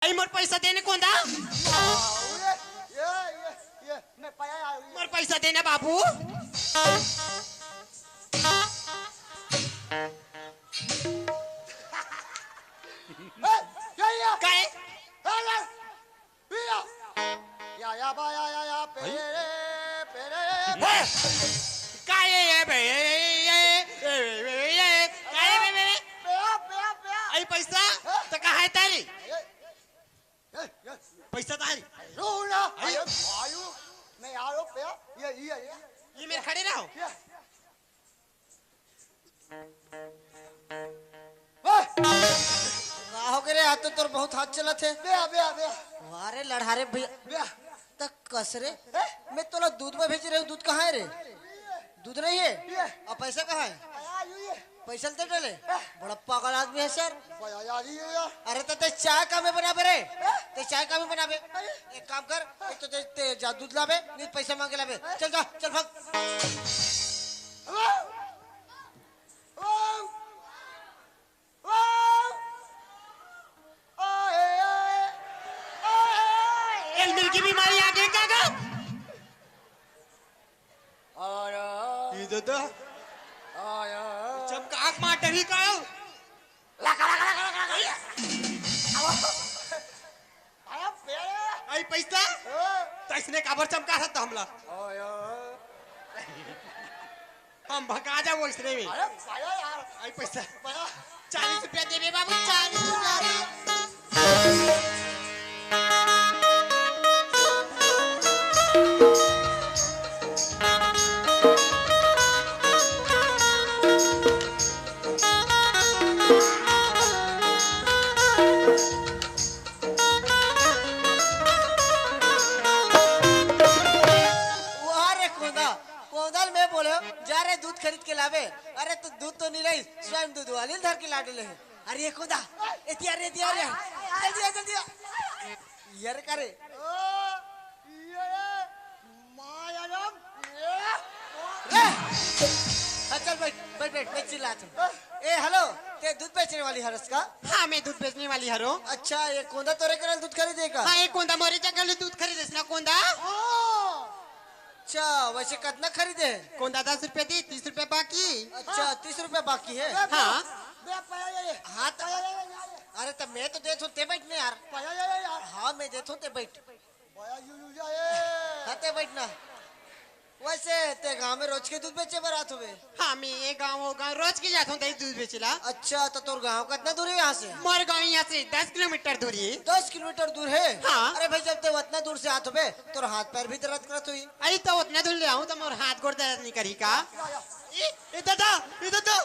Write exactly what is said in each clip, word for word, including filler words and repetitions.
अई मोर पैसा देने कोंदा। ये, ये, ये, ये, मैं पाया यार, ये। मोर पैसा देना बाबू। ए, ये, ये। काहे? ए, ये। या, या, बा, या, या, या, पे, रे, रे, पे, रे, रे। हे! काहे ये बे? ये, ये, ये, ये, ये, ये, काहे बे, बे, बे? पे, आ, पे, आ, पे, आ। अई पैसा? हाँ। त कहाँ हे तारी? ए, ए, ए। पैसा तारी? रो ना। अरे। अरे, आयु, मैं आ रहा हूँ, पे, आ। ये, ये, ये। ये मेरे खड़े रहो। ये। ओए! का हो गे रे? आज तो तोर बहुत हाथ चलत हे। बे, बे, बे। वाह रे लड़हारे भैया। बे। त कस रे? हैं? मैं तोला दूध में भेजे रहे हूँ, दूध कहाँ हे रे? दूध नहीं हे? ये। अब पैसा कहाँ हे? आया, यू ये। पैसा लेते डले? हैं? बड़ा पागल आदमी हे सर। बड़ा यार, ये यार। अरे त ते चाय का में बनाबे रे? हैं? ते चाय का में बनाबे? अरे। एक काम कर, एक तो ते, ते जा दूध लाबे, नहीं पैसा मांगे लाबे। हैं? चल जा, चल भाग। एल मिल की बीमारी आ गई का गा? ये दादा। चमकाक मार डरी का? अई पैसा? तइसने काबर चमका सकता हमला? हम भगा जाबो इसने में। अरे पाया यार। अई पैसा। पाया। चालीस रुपया देबे बाबू, चालीस रुपया। वाह रे कोंदा, कोंदा ल मैं बोले, जा रे दूध खरीद के लाबे। अरे त दूध तो नी लाइस, स्वयं दूध वाली ल धर के ला डले हे। अरे ये कोंदा, एती आ रे, एती आ रे। जल्दी आ, जल्दी आ। यार का रे? हाँ, चल बैठ, बैठ, बैठ, मैं चिल्लात हूँ। ए, हेलो, ते दूध बेचने वाली हरस का? हाँ, मैं दूध बेचने वाली हरो। अच्छा, ये कोंदा तोरे करा ले दूध खरीदे का? हाँ, ये कोंदा मोरे जगह ले दूध खरीदे ना कोंदा। अच्छा, वैसे कतना खरीदे हे? कोंदा दस रुपया दी, तीस रुपया बाकी। अच्छा, तीस रुपया बाकी हे? हाँ। हाँ, त-, अरे त मैं तो देत हूँ, ते बैठ ना यार। हाँ, मैं देत हूँ, ते बैठ। हाँ, ते बैठ ना। वैसे ते गांव में रोज के दूध बेचे बर आत होबे? हाँ, मैं ये गांव, वो गांव रोज के जात हूँ, दही दूध बेचे ला। अच्छा, त तोर गांव कतना दूर हे यहाँ से? मोर गांव यहाँ से दस किलोमीटर दूर हे। दस किलोमीटर दूर हे? हाँ। अरे भाई, जब ते उतना दूर से आत होबे, तोर हाथ पैर भी दर्द करत होही। अरे, त उतना दूर ले आऊँ, त मोर हाथ गोड़ दर्द नहीं करी का? ए, ए दादा, ए दादा।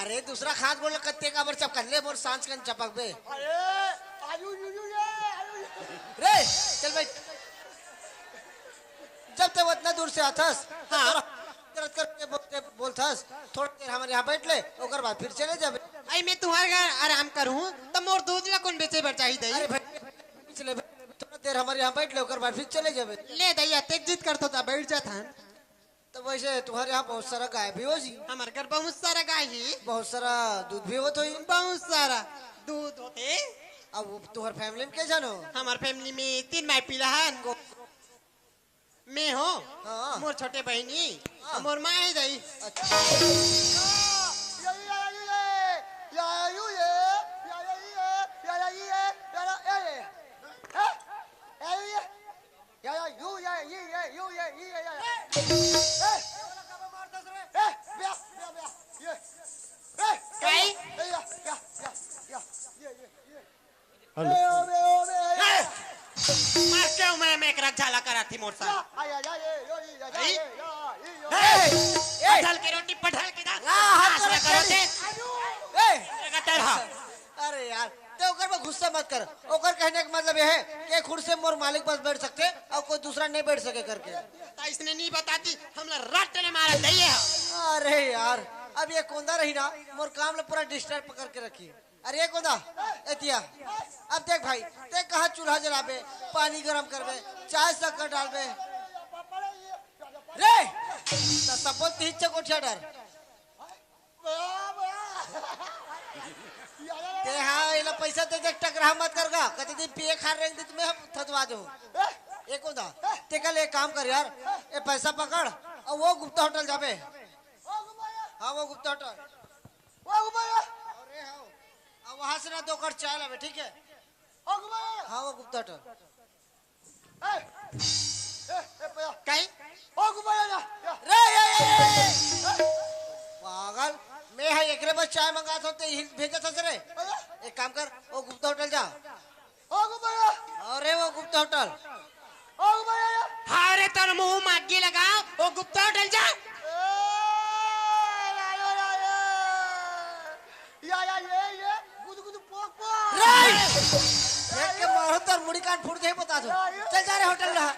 अरे, दूसरा हाथ गोड़ ल कत्ते काबर चपकत ले, मोर सांस कन चपकबे। अरे, आयु, यु, यु, ये, आयु, यु। रे, चल बैठ। जब ते उतना दूर से आथस, त हाँ। तोर हाथ दर्द करके बोलते, बोलथस, थोड़ा देर हमर यहाँ बैठ ले, ओकर बाद फिर चले जाबे। अई मैं तुम्हारे घर आराम करूँ, त मोर दूध ला कोन बेचे बर चाही दई? अरे भाई, पीछ ले, थोड़ा देर हमर यहाँ बैठ ले, ओकर बाद फिर चले जाबे। ले दई, अतेक जिद करथो त बैठ जात हन। त वैसे तुम्हारे यहाँ बहुत सारा गाय भी हो जी? हमर घर बहुत सारा गाय हे। बहुत सारा दूध भी होत होही? बहुत सारा दूध होथे। अब वो तुम्हार family में के झन हो? हमर family में तीन माई पिला हन। मैं हो, हाँ। मोर छोटे बहिनी, हाँ। मोर माई दई। अच्छा। या, या, यू, या, यू, या, यू, या, या। ए, ए, ब्या, ब्या, ब्या, ये। ए, काई? ए, या, या, या, या, ये, ये, ये। हेलो। ए, ओबे, ओबे, ए। ए, मार के मैं, मैं एकरा झाला करा थी मोर साथ। या, आ, या, या, ये, यो, ये, या, या, अरे? ये, या, ये, यो। ए, ए। पटल के रोटी, पटल के दाल। ला, हाथ नाच रख करो तेरी। ते। ए। लगातार हाँ। अरे यार, ते ओकर में गुस्सा मत कर। ओकर कहने का मतलब ये है कि खुर्सी में मोर मालिक बस बैठ सकथे अउ कोई दूसरा नहीं बैठ सके करके। त इसने नहीं बताती, हमला रट्ट ने मारा दइए। अरे यार, अब ये कोंदा रही ना, मोर काम ला पूरा disturb करके रखी। अरे ये कोंदा, एतिया, अब देख भाई, ते कहाँ चूल्हा जलाबे, पानी गरम करबे, चाय शक्कर डालबे? रे, त सब बोलती हिच्चे कोठिया डर। ते हा एला पैसा दे दे, टकराहा मत कर गा। कते दिन पिए खा रेंग दे, तुम्हें हम थतवा दो। ए? एको दा। ते कल एक काम कर यार, ए पैसा पकड़ अउ वो गुप्ता होटल जाबे। ओ गुब्बारा। हाँ, वो गुप्ता होटल। ओ गुब्बारा। अरे हाँ। अब वहाँ से ना दो कट चाय लाबे, ठीक है? ओ गुब्बारा। हाँ, वो गुप्ता होटल। ए, ए, ए, पया। काई? ओ गुब्बारा ना। या। रे, ये, ये, ये, ये। पागल, मैं हा एकरे बर चाय मंगात हँव, ते हिल भेजत हस रे। अरे। एक काम कर, वो गुप्ता होटल जा। ओ गुब्बारा। अरे वो गुप्ता होटल। ओ गुब्बारा। हाँ रे, तोर मुंह मागी लगा, वो गुप्ता होटल जा। ए, लालो, लालो। या, या, ये, ये, गुदु, गुदु, पोक, पोक। रे! देख के मारो, तोर मुड़ी कान फूट जाही, बता दो। या, या। चल जा रे होटल रहा।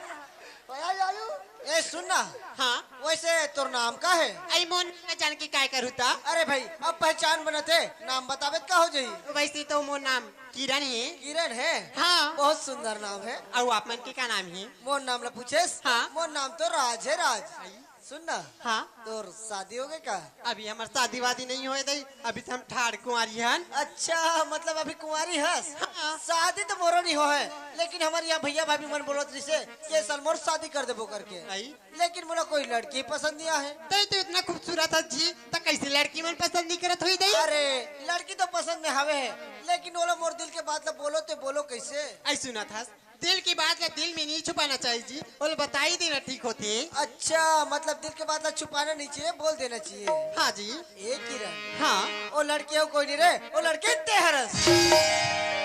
भैया, लालू। ए, सुन ना। हाँ। वैसे तोर नाम का है? आई मोन ना जान के काय करू ता? अरे भाई, अब पहचान बनत हे, नाम बताबे त का हो जाही? वैसे तो मोर नाम किरण हे। किरण हे? हाँ। बहुत सुंदर नाम हे। अउ आप मन के का नाम हे? मोर नाम ला पूछेस? हाँ। मोर नाम तो राज हे, राज। आई। सुन ना। हाँ। तोर शादी होगे का? अभी हमर शादी वादी नहीं होय दई, अभी तो हम ठाड़ कुंवारी हन। अच्छा, मतलब अभी कुंवारी हस? हाँ। शादी तो मोरो नहीं होय, लेकिन हमर यहाँ भैया भाभी मन बोलत रहिसे कि ए साल मोर शादी कर देबो करके। आई। लेकिन मोला कोई लड़की पसंद नहीं आहे। तई तो इतना खूबसूरत हस जी, त कैसे लड़की मन पसंद नहीं करत होही दई? अरे, लड़की तो पसंद में हवे हे, लेकिन ओला मोर दिल के बात ला बोलो ते बोलो कैसे? आई सुनत हस, दिल की बात ला दिल में नहीं छुपाना चाहिए जी, ओला बताई देना ठीक होथे। अच्छा, मतलब दिल के बात ला छुपाना नहीं चाहिए, बोल देना चाहिए। हाँ जी। ए किरण। हाँ। ओ लड़की हो कोई नहीं रे, ओ लड़की ते हरस।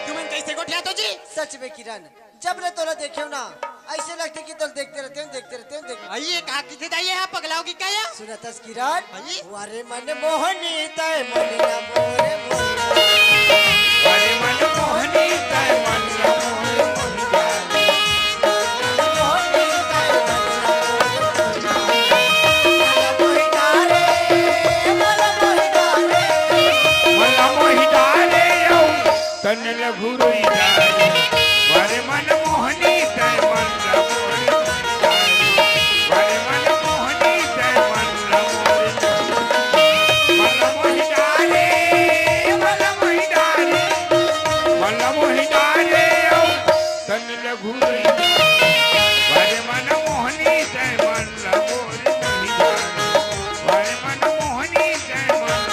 तुमन कैसे गोठियात हो जी? सच में किरण, जब ले तोला देखेंव ना, ऐसे लगथे कि तोला देखते रहतेंव, देखते रहतेंव, देखते। अई, ये का किथे दाई, ये हा पगलाओ की का या? सुनत हस किरण? हाँ जी। वारे मन मोहनी तय मन ना मोरे मोहनी। वारे मन मोहनी तय मन ना मोरे मोहनी। मन मोही डारे, अउ तन लघु रोई डारे। वारे मन मोहनी तय मन मोहनी। वारे मन मोहनी तय मन मोहनी। मन मोही डारे, मन मोही डारे। मन मोही डारे, अउ तन लघु रोई डारे। वारे मन मोहनी तय मन मोर मोही डारे। वारे मन मोहनी तय मन।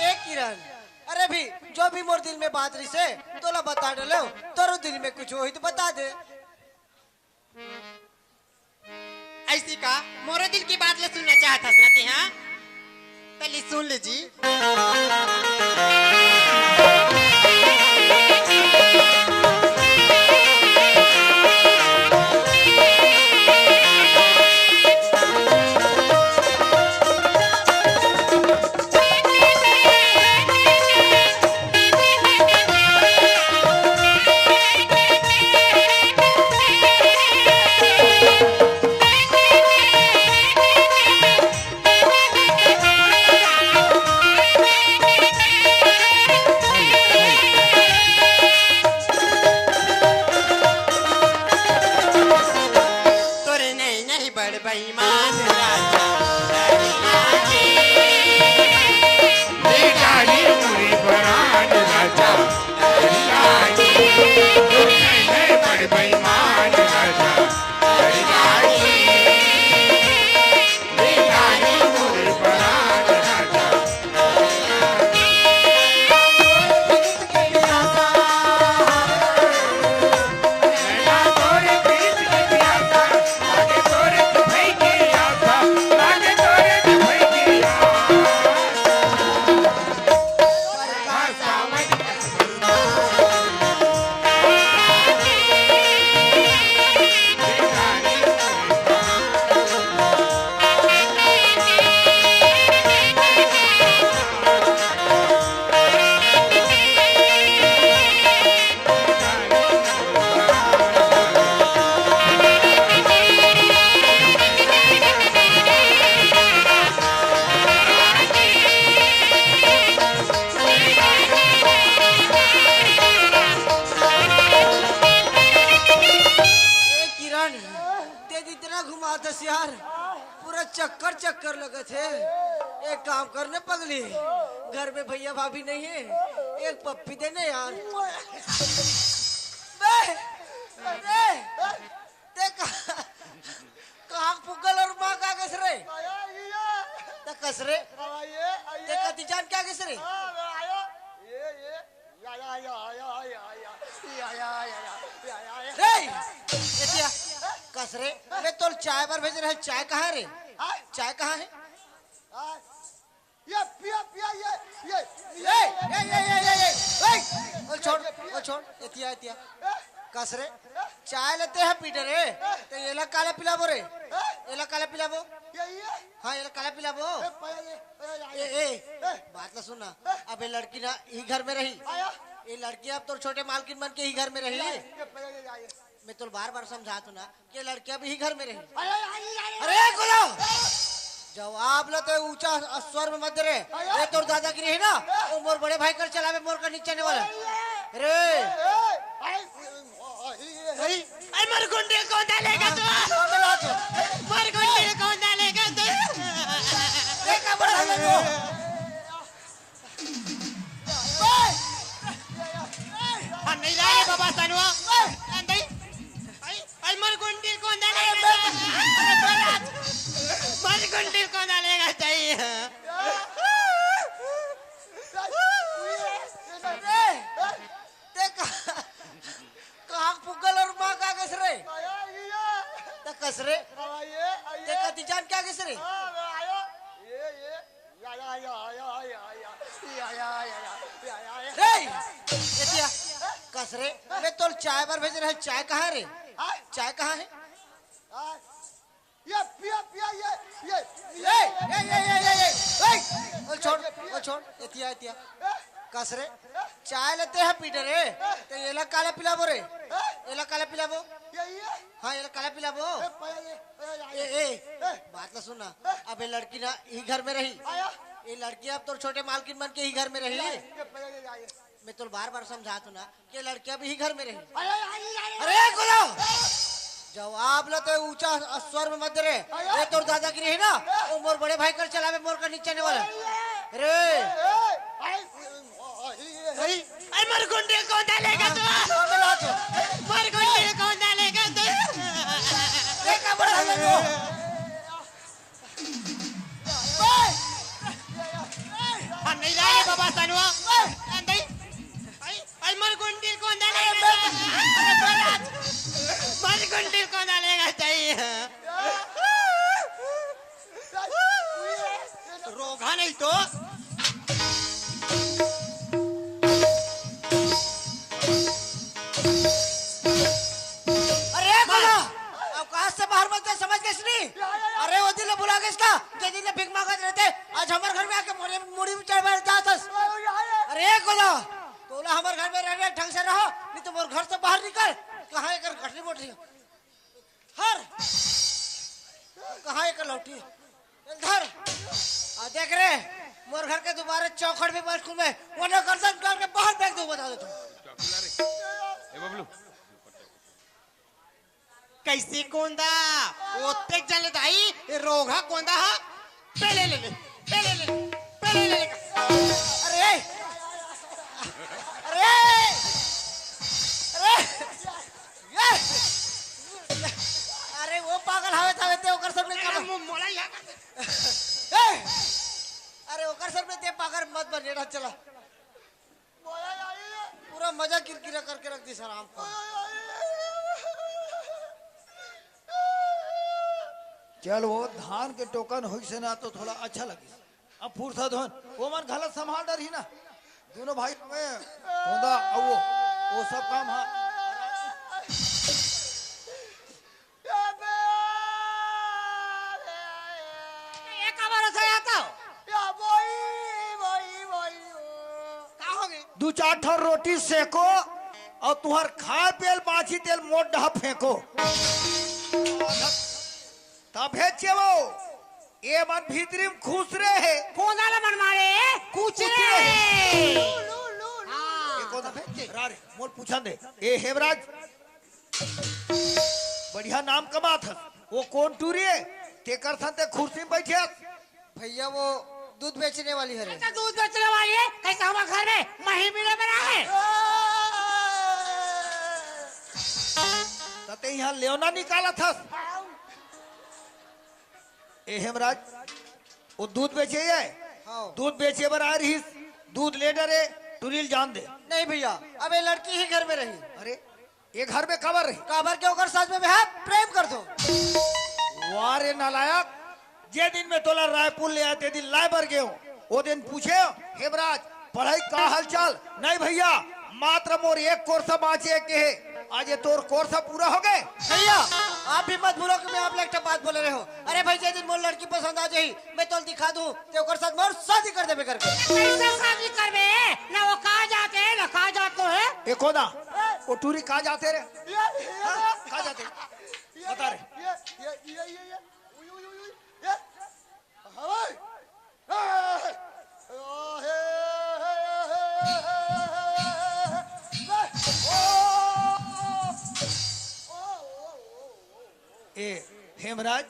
ए किरण, अरे भी, जो भी मोर दिल में बात रहिसे, तोला बता डलेंव, तोरो दिल में कुछ होही त बता दे। ऐसी का? मोरो दिल की बात ला सुनना चाहत हस ना ते, हाँ? त ले सुन ले जी। यार, पूरा चक्कर चक्कर लगत हे। एक काम करने पगली, घर में भैया भाभी नहीं है, एक पप्पी देने यार। बे, बे, ते कहाँ, कहाँ पुगल और माँ का कस रे? आया, ये। ते कस रे? आया, ये, आया। ते कति जान क्या कस रे? हाँ, आया। ये, ये। या, या, या। रे, एतिया, कस रे? मैं तोल चाय बर भेज रहे, चाय कहाँ रे? हाँ? चाय कहाँ है? हाँ? ये पिया, पिया, ये, ये, ये, ये, ये, ये, ये, ये, ए! ओ छोड़, ये पिया। ओ छोड़, एतिया, एतिया। ए? कस रे? चाय लेते हैं पीटर रे। ए? तो ये ला काला पिलाबो रे। ए? ये ला काला पिलाबो। ये, ये? हाँ, ये ला काला पिलाबो। ए, पहले, पहले, ए, ए, ए। बात ला सुन ना। ए? अब ये लड़की ना ई घर में रही। आया? ये लड़की अब तोर छोटे मालकिन बन के ई घर में रही। ये पहले, ये, ये। मैं तो बार बार समझात हूँ ना कि लड़कियां भी ही घर में रही। अरे, अरे, अरे, अरे, अरे, गुलाम! जवाब ला ते ऊंचा स्वर में मत दे रे। अरे! ये तोर दादागिरी है ना, वो मोर बड़े भाई कर चलावे, मोर कर नीचे आने वाला। अरे! अरे! अरे, अरे, मोर गुंडी कौन डालेगा तू? हाँ, चला तू। मोर गुंडी कौन डालेगा तू? देखा बड़ा है वो। हम नहीं लाए बाबा तनुआ। अंदर। आई, आई मर गुंडी कौन डाले? मर गुंडी कौन डालेगा चाहिए? ते कहाँ, कहाँ पुगल और माँ का कस रे? ते कस रे? ते कति जान क्या कस रे? रे, एतिया, कस रे, मैं तोल चाय बर भेज रहे, चाय कहाँ रे? चाय कहाँ है? ये पिया, पिया, ये, ये, ये, ये, ये, ये, ये, ए! ओ छोड़, ओ छोड़, एतिया, एतिया। कस रे, चाय लेते हैं पीटर रे, तो ये ला काला पिलाबो रे, ये ला काला पिलाबो। ये, ये? हाँ, ये ला काला पिलाबो। ए, पहले, पहले, ए, ए, ए। बात ला सुन ना, अब ये लड़की ना ई घर में रही। आया? ये लड़की अब तोर छोटे मालकिन बन के ई घर में रही। ये पहले, ये, ये। मैं तो बार बार समझात हूँ ना कि लड़कियां भी ही घर में रही। अरे, अरे, अरे, अरे, अरे, गुलाम! जवाब ला ते ऊंचा स्वर में मत दे रे। अरे! ये तोर दादागिरी है ना, वो मोर बड़े भाई कर चलावे, मोर कर नीचे आने वाला। अरे! अरे! अरे, अरे, मर गुंडी कौन डालेगा तू? हाँ, चला तू। मर गुंडी कौन डालेगा तू? देखा बड़ा है वो। हम नहीं लाए बाबा तनुआ। अंदर। आई, आई मर गुंडी कौन डालेगा? मर गुंडी कौन डालेगा चाहिए? रोगा नहीं तो। अरे बोला, अवकाश से बाहर मत जा, समझ गए इसने? अरे वो दिन बुला के इसका, के दिन भीख मांगत रहते, आज हमारे घर में आके मोरे मुड़ी में चढ़ बैठ जातस। अरे बोला, तोला हमारे घर में रहने ढंग से रहो, नहीं तो मोर घर से बाहर निकल। कहाँ एकर गठरी मोटरी? हर कहाँ एकर लौटी? धर। आ देख रे, मोर घर के दोबारा चौखट में बैठ में, वरना गर्दन उतार के बाहर फेंक दूं, बता दे तू। ए बबलू। कैसे कोंदा? ओतेक जन ले दाई, रोगा कोंदा हा? पहले ले ले, पहले ले ले, पहले ले ले। अरे! अरे! अरे! ये! अरे वो पागल हवे था, ते ओकर सब नहीं अरे काम। मो-, मोला यहाँ कर दे। ए! अरे ओकर सब नहीं, ते पागल मत बन, एड़ा चला। पूरा मजा किरकिरा करके रख दी सर हमको। चल, वो धान के टोकन होइस ना, तो थोड़ा अच्छा लगिस। अब फुर्सत होन, वो मन घला संभाल डरही ना। दोनों भाई में होदा, अब वो, वो सब काम हा। ये का भरोसा आता हो? या वही, वही, वही हो। का हो गए? दू चार ठो रोटी सेको और तुहर खाए पेल बाची तेल मोट डहा फेंको। तभे चेवो, ए मन भीतरी में खुश रहे। कोना ला मन मारे, कुछ कुछ रहे। रहे। हाँ। ए कोना, रा रे, मोर पूछन दे। ए हेमराज, बढ़िया नाम कमात हस। वो कोन टूरी हे? तेकर संग ते खुर्सी म बइठे हस? भइया, वो दूध बेचने वाली हरे। अच्छा, दूध बेचने वाली हे? कइसे हमर घर में मही मिले बर आए? त ते इहाँ लेवना निकालत हस? ए हेमराज, वो दूध बेचे हे? हाँ। दूध बेचे बर आए रहिस, दूध ले डरे, टूरी ल जान दे। नहीं भइया, अब ये लड़की ही घर में रही। अरे, ये घर में काबर रही? काबर के ओकर साथ में मैं प्रेम करथों। वाह रे नालायक, जे दिन मैं तोला रायपुर ले आए, ते दिन लाए बर गेंव। वो दिन पूछेंव, "हेमराज, पढ़ई का हालचाल?" "नहीं भइया, मात्र मोर एक कोर्स बाँचे हे," कहे। आज ये तोर कोर्स पूरा होगे। भइया, आप भी मत भूलो कि मैं आप ले एक ठो बात बोले रहेंव। अरे भई, जे दिन मोर लड़की पसंद आ जाही, मैं तोला दिखा दूँ, ते ओकर साथ मोर शादी कर देबे करके। कइसे शादी करबे? ना वो का जात हे, ना का जात तो हे। ए कोन आ? वो टूरी का जात हे रे? ये, ये, हाँ? ये, का जात हे? ये, बता रे। ये, ये, ये, ये, ये। उई, उई, उई, उई। ये। हवाई। ए, ए, ए, ए, हेमराज,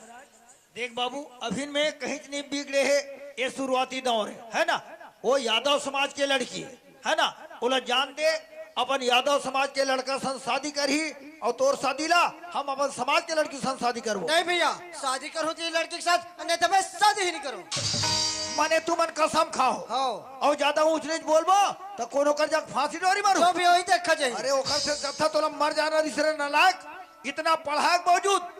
देख बाबू, अभिन में कहीं नहीं बिगड़े हे, ये शुरुआती दौर हे, है ना? वो यादव समाज के लड़की हे, है ना? ओला जान दे, अपन यादव समाज के लड़का संग शादी करही, अउ तोर शादी ला हम अपन समाज के लड़की संग शादी करबो। नहीं भइया, शादी करहूँ तो ये लड़की के साथ, नहीं तो मैं शादी ही नहीं करूँ। माने तुमन कसम खाव। हाँ। अउ जादा ऊँच नीच बोलबो, त कोनो कर जाके फांसी डोरी मारहूँ। जो भी होही देखा जाही। अरे ओकर से अच्छा तोला मर जाना रहिस रे नालायक, इतना पढ़ाए के बावजूद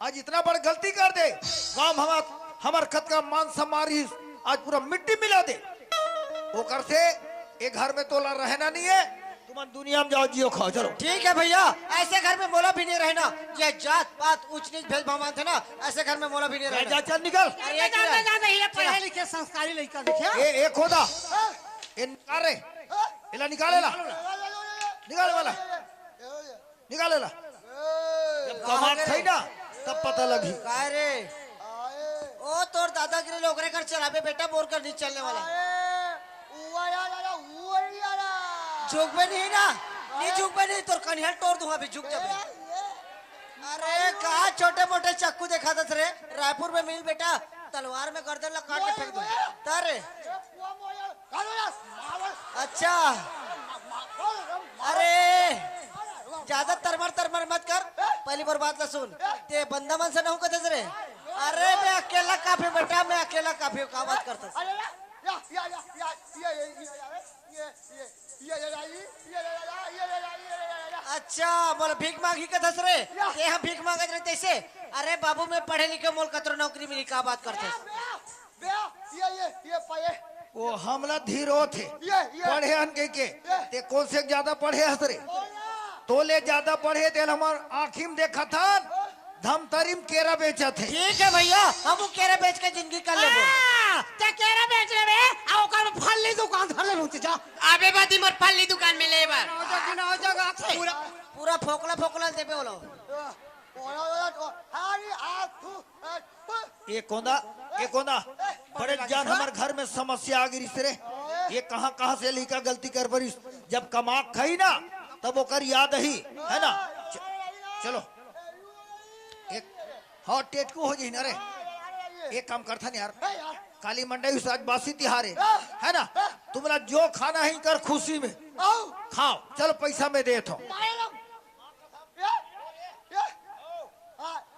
आज इतना बड़ गलती कर दे, गांव में हमर, हमर कतका मान सम्मान रहिस, आज पूरा मिट्टी मिला दे। ओकर से ए घर में तोला रहना नहीं हे, तुमन दुनिया में जाव, जियो खाव, चलो। ठीक हे भइया, अइसे घर में मोला भी नहीं रहना। ये जात पात ऊँच नीच भेदभाव मानथे ना, अइसे घर में मोला भी नहीं जा, रहना। जा, चल निकल। अरे, ये जा, जा, जा, ये चला। पढ़े लिखे संस्कारी लइका दिखे। ए, ए खोदा, ए निकाल रे, एला निकाल, एला निकाल वाला। निकाल एला। जब कमात खाही ना, तब पता लगही। काय रे? ओ, तोर दादागिरी ल ओकरे कर चलाबे बेटा, मोर कर नहीं चलने वाला। झुकबे नहीं ना, नहीं झुकबे नहीं, तोर कनिहा ल टोर दूंगा अभी, झुक जाबे। अरे, का छोटे मोटे चक्कू देखाथस रे? रायपुर में मिल बेटा, तलवार में गर्दन ला काट के फेंक दूं। तर रे। अच्छा। अरे, जादा तरमर तरमर मत कर, पहिली मोर बात ला सुन। ते बंदा मन से नहूँ कथस रे। अरे, मैं अकेला काफी हूँ बेटा, मैं अकेला काफी हूँ, का बात करथस? अच्छा, मोला भीख मांगही कथस रे। ते हम भीख मांगत रहे तैसे। अरे बाबू, मैं पढ़े लिखे, मोला कतरो नौकरी मिली, का बात करथस? बे, ये, ये, ये पाए। वो हमला धीरो थे। ये, ये। पढ़े हन कहिके। ये। ते कोन से जादा पढ़े हस रे? ओला। तोले जादा पढ़े, तेला हमर आँखी में देखत हन। धमतरी में केरा बेचत हे। ठीक हे भइया, हमू केरा बेच के जिंदगी कर लेबो। हाँ, ते केरा बेच लेबे, आ ओकर में फल्ली दुकान धर लेबो, जा। अबे बादी मोर फल्ली दुकान में लेबर। पूरा, पूरा फोकला, फोकला देबे ओला। ए कोंदा, ए कोंदा, बड़े जान हमर घर में समस्या आ गिस रे। ये कहाँ, कहाँ से लइका गलती कर परिस? जब कमा खाही ना, तब ओकर याद आही, है ना? च-, चलो। एक, हाँ, टेटकू हो जाही ना रे। एक काम करथन यार, काली मंडई से आज बासी तिहार हे, है ना? तुमला जो खाना हे, कर खुशी में खाव। चलो, पैसा मैं देत हूँ।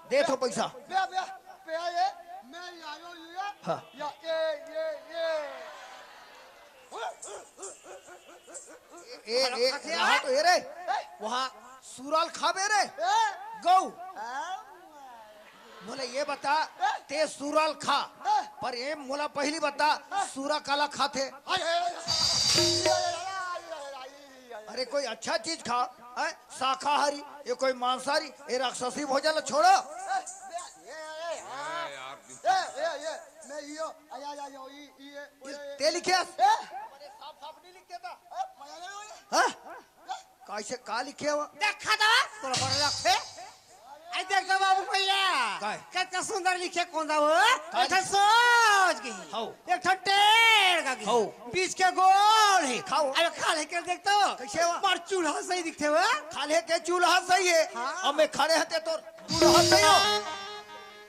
देत हूँ पैसा। बे, बे, बे, ये, मैं ये आयो, ये, हाँ। या, ये, ये, ये। ए, ए, रहा तो ए रे, वहाँ सुरल खाबे रे, ए? गऊ। हाँ। मोला ये बता, ते सुरल खा, पर ए मोला पहिली बता, सुरा काला खाथे? अरे कोई अच्छा चीज खा, हैं? शाकाहारी, ये कोई मांसाहारी, ये राक्षसी भोजन ला छोड़ो। ए, ए, ए, ए, ए, ए, मैं यो, आ, या, या, यो, ई, ई, ए, ए, ए, ते लिखे हस? ए? हाँ? कैसे का लिखे हो? देखा तो? तोला बड़ा लगथे? आई देख तो बाबू भैया। काय? कतका सुंदर लिखे कोंदा वो। काय? एक ठन सोच के, हौ। एक ठन टेढ़ के, हौ। बीच के गोल हे। हौ। अबे काल हे के देख तो। कैसे हो? पर चूल्हा सही दिखथे वो। काल हे के चूल्हा सही हे। हाँ। अब मैं खड़े हते तो चूल्हा सही हो।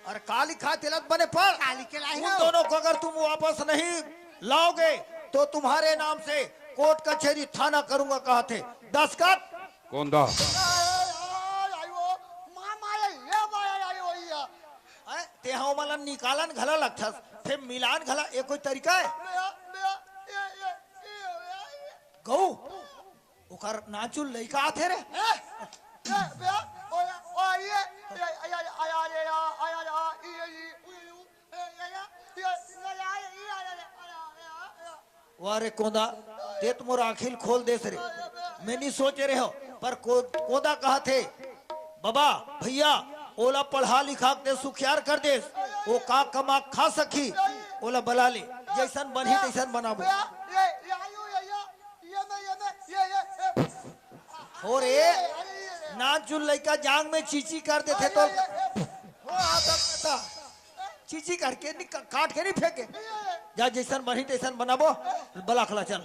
अउ काली खा तेलत बने पड़। काली के लाई उन हो। दोनों को अगर तुम वापस नहीं लाओगे तो तुम्हारे नाम से कोर्ट कचहरी थाना करूंगा, कहा थे। दस्तखत। कोंदा। हैं? तेहा ओमन ला निकालन घला लगथस, फेर मिलान घला, ए कोई तरीका हे? गऊ, ओकर नानचुन लइका आथे रे। वाह रे कोंदा, ते तो मोर आँखी ल खोल देस रे। मैं नी सोचे रेहेंव, पर को-, कोंदा कहत हे, "बबा, भइया, ओला पढ़ा लिखा के सुखियार कर देस, ओ का कमा खा सकही, ओला बला ले, जइसन बनही तइसन बनाबो।" हो रे, नानचुन लइका जांग में चीची कर देथे तो चीची करके नी, काट के नी फेंके। जा, जइसन बनही तइसन बनाबो, बला के ला चल।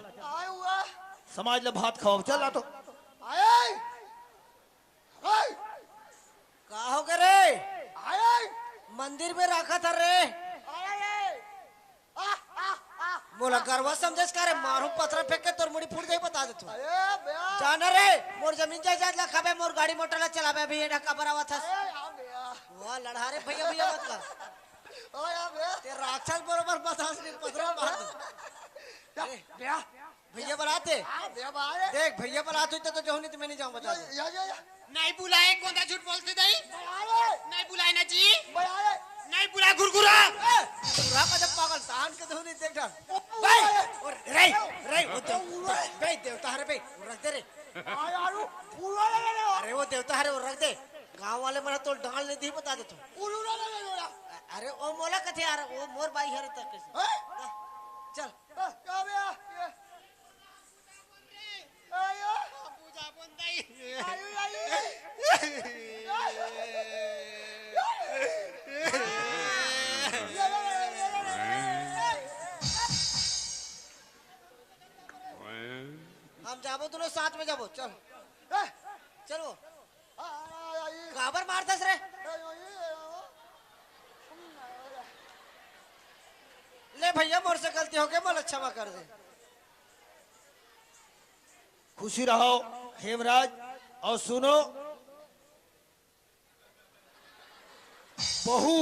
समाज ला भात खवाबो, चल ला तो। का होगे रे? मंदिर में राखत हस रे। मोला गरवा समझेस का रे? मारहूं पथरा फेंक के तोर मुड़ी फूट जाही, बता देथंव। अरे बे। जाना रे, मोर जमीन जायदाद ला खाबे, मोर गाड़ी मोटर ला चलाबे, अभी ये ढक्का बरावत हस। अरे हाँ बे। वाह, लड़हा रे भइया, भइया मत कर। ओ या बे। ते राक्षस बरोबर बतास नी, पथरा मार दे। या अरे। बे। भइया बलात हे? हाँ बे, बलात हे। देख, भइया बलात होही त, त जाहूं, नी त मैं नी जाहूं, बता दे। या, या, या। नहीं बुलाए, कोंदा झूठ बोलथे दाई। बलाए। नहीं बुलाए ना जी। बलाए। नहीं बुलाए, घुरघुरा। ए, घुरघुरा का जब पागल, तान के तो नहीं देख डर। ओ, बे, ओ, ओ, रे, रे, वो देव-, बे, देवता हरे बे, वो रख दे रे। आ यार, वो पूरा ले ले लो। अरे, वो देवता हरे, वो रख दे। गांव वाले मन तो डांड़ नइ दिही, बता देथंव। पूरा ले ले लो। अरे, ओ मोला कथे यार, वो मोर बाई हरे त कइसे? हैं? चल। ए, का बे? ए। आयो। हम जाबो, दूनों साथ में जाबो, चल। चलो। काबर मारथस रे? ले भइया, मोर से गलती होगे, मोला क्षमा कर दे। खुशी रहो हेमराज, अउ सुनो, बहू